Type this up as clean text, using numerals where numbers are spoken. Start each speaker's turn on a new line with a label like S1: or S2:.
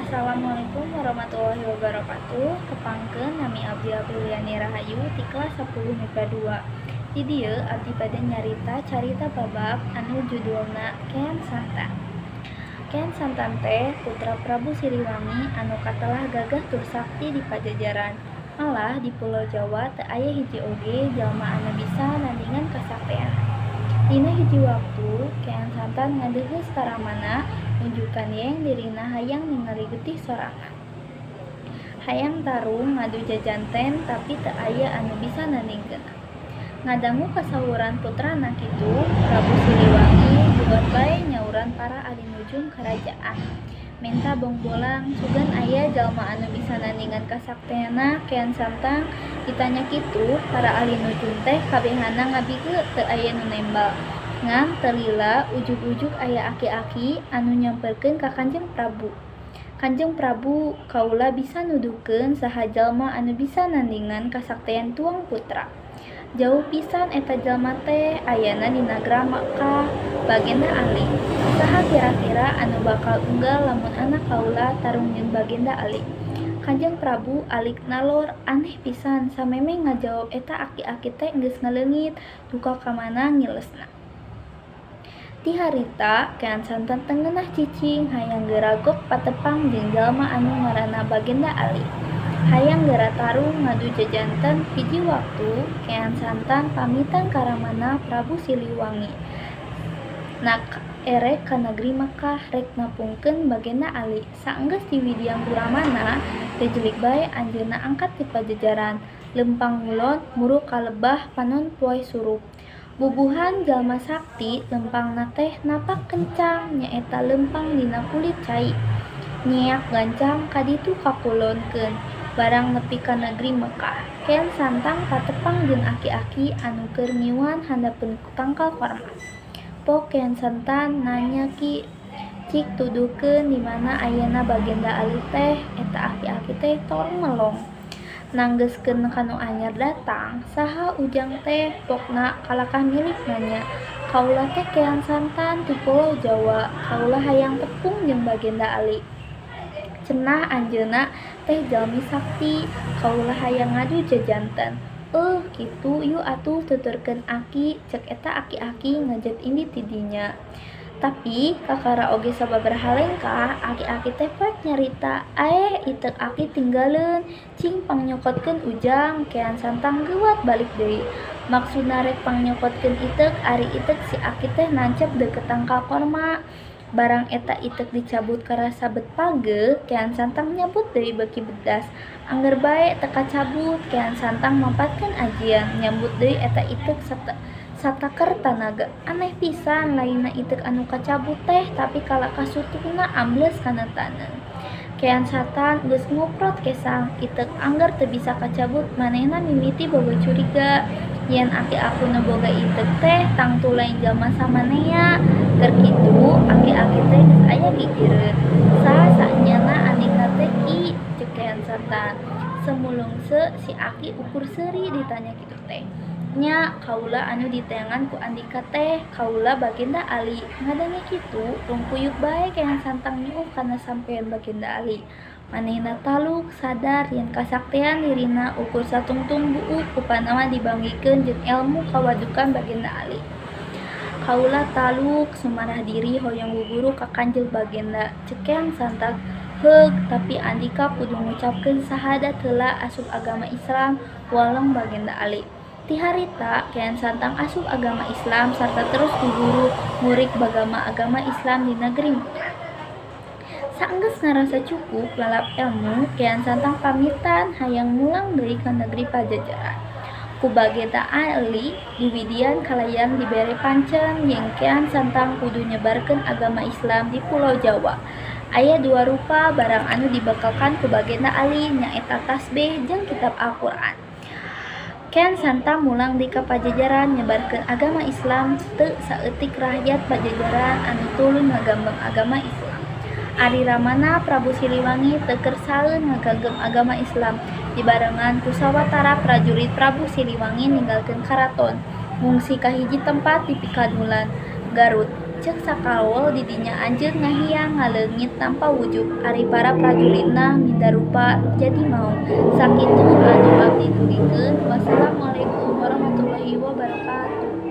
S1: Assalamualaikum warahmatullahi wabarakatuh. Tepangkeun, nami abdi Apriliani Rahayu ti kelas 10 MIPA 2. Di dieu abdi bade nyarita carita babak anu judulna Kean Santang. Kean Santang teh putra Prabu Siliwangi anu katelah gagah tur sakti di Pajajaran. Malah di Pulo Jawa teu aya hiji oge jalma anu bisa nandingan kasakteanna. Dina hiji waktu, Kean Santang ngadeuheus ka ramana nunjukan yen dirina hayang ningali getih sorangan. Hayang tarung ngadu jajanten tapi teu aya anu bisa nandingkeunna. Ngadangu kasawuran putrana kitu, Prabu Siliwangi jugat bae nyauran para ahli nujum karajaan. Menta bongbolang sugan aya jalma anu bisa nandingan kasakteanna Kean Santang. Ditanya kitu, para ahli nujum teh kabehana ngabige, teu aya nu nembal. Ngan teu lila ujug-ujug aya aki-aki anu nyamperkeun ka Kanjeng Prabu. "Kanjeng Prabu, kaula bisa nuduhkeun saha jalma anu bisa nandingan kasaktean tuang putra. Jauh pisan eta jalma teh, ayana di Nagra Makkah, Bagenda Ali. Saha kira-kira anu bakal unggal lamun anak kaula tarung jeung Bagenda Ali?" Kanjeng Prabu alik nalor, aneh pisan, samemeh ngajawab eta aki-aki teh geus ngaleungit, duka ka mana ngilesna. Ti harita Kean Santang teu ngeunah cicing, hayang geura gok patepang jeung jalma anu ngaranna Bagenda Ali. Hayang geura tarung ngadu jajanten. Hiji waktu, Kean Santang pamitan ka ramana, Prabu Siliwangi. Nak erek ka Nagri Makkah, rek nepangkeun Bagenda Ali. Saenggeus diwidian ku ramana, jejelik bae anjeunna angkat ti Pajajaran, leumpang ngulon muru ka lebah panon poe surup. Bubuhan jalma sakti, leumpangna teh napak kencang, nyaeta leumpang dina kulit cai. Nyeak gancang ka ditu kakulonkeun. Barang nepi ka Negeri Mekkah, Kean Santang patepang jeung aki-aki anu keur ngiuan handapeun tangkal korma. Pok Kean Santang nanya, "Ki, cik tuduhkeun di mana ayana Bagenda Ali teh?" Eta aki-aki teh torong melong. Nanggeuskeun kanu anyar datang, "Saha ujang teh?" Pokna kalakah milik nanya. "Kaula teh Kean Santang ti Pulo Jawa, kaula hayang tepung jeung Bagenda Ali. Cenah anjeunna teh jalmi sakti, kaula hayang ngadu jajanten." "Euh kitu, yu atuh tuturkeun aki," cek eta aki-aki ngajat indit ti dinya. Tapi kakara oge sababaraha lengkah, aki-aki teh poek nyarita, "Aeh, iteuk aki tinggaleun, cing pangnyokotkeun ujang." Kean Santang geuwat balik deui. Maksudna rek pangnyokotkeun iteuk, ari iteuk si aki teh nancep deukeut tangkal korma. Barang eta iteuk dicabut karasa bet pageuh, Kean Santang nyabut deui beuki bedas. Angger bae teu kacabut, Kean Santang mapatkeun ajian, nyabut deui eta iteuk sataker tanaga. Aneh pisan, lainna iteuk anu kacabut teh, tapi kalakah sutungna ambles kana taneuh. Kean Santang geus nguprot kesang, iteuk angger teu bisa kacabut, manehna mimiti boga curiga yen aki-aki nu boga iteuk teh tangtu lain jalma samanea. Keur kitu aki-aki teh geus aya gigireun. "Saha saenyana andika teh, Ki?" cek Kean Santang. Semulungse si aki ukur seuri ditanya kitu teh. "Nya, kaula anu diteangan ku andika teh, kaula Bagenda Ali." Ngadange kitu, rungkuyuk bae Kean Santang nyuuh kana sampean Bagenda Ali. Manehna taluk sadar yen kasaktean dirina ukur satungtung buuk upana mah dibanggihkeun jeung elmu kawadukan Bagenda Ali. "Kaula taluk sumarah diri hoyong guguru ka Kanjeng Bagenda," cek Kean Santang. "Heug, tapi andika kudu ngucapkeun sahadat heula asup agama Islam," walong Bagenda Ali. Ti harita Kean Santang asup agama Islam sarta terus guguru murik bagama agama Islam di Negeri Mekkah. Saenggeus ngarasa cukup lalap elmu, Kean Santang pamitan hayang mulang deui ka Negeri Pajajaran. Ku Bagenda Ali diwidian kalayan dibere pancen yen Kean Santang kudu nyebarkeun agama Islam di Pulo Jawa. Aya dua rupa barang anu dibekelkeun ku Bagenda Ali, nyaeta tasbeh jeung kitab Al-Qur'an. Kean Santang mulang deui ka Pajajaran nyebarkeun agama Islam, teu saeutik rakyat Pajajaran anu tuluy ngagambeng agama Islam. Ari ramana Prabu Siliwangi teu kersaeun ngaganggem agama Islam, dibarengan ku sawatara prajurit Prabu Siliwangi ninggalkeun karaton, ngungsi ka hiji tempat di Pikanulan, Garut. Ceuk Sakawol didinya anjeun ngahiang ngaleungit tanpa wujud ari para prajuritna minda rupa jadi maung. Sakitu anu abdi dugikeun wassalamualaikum warahmatullahi wabarakatuh.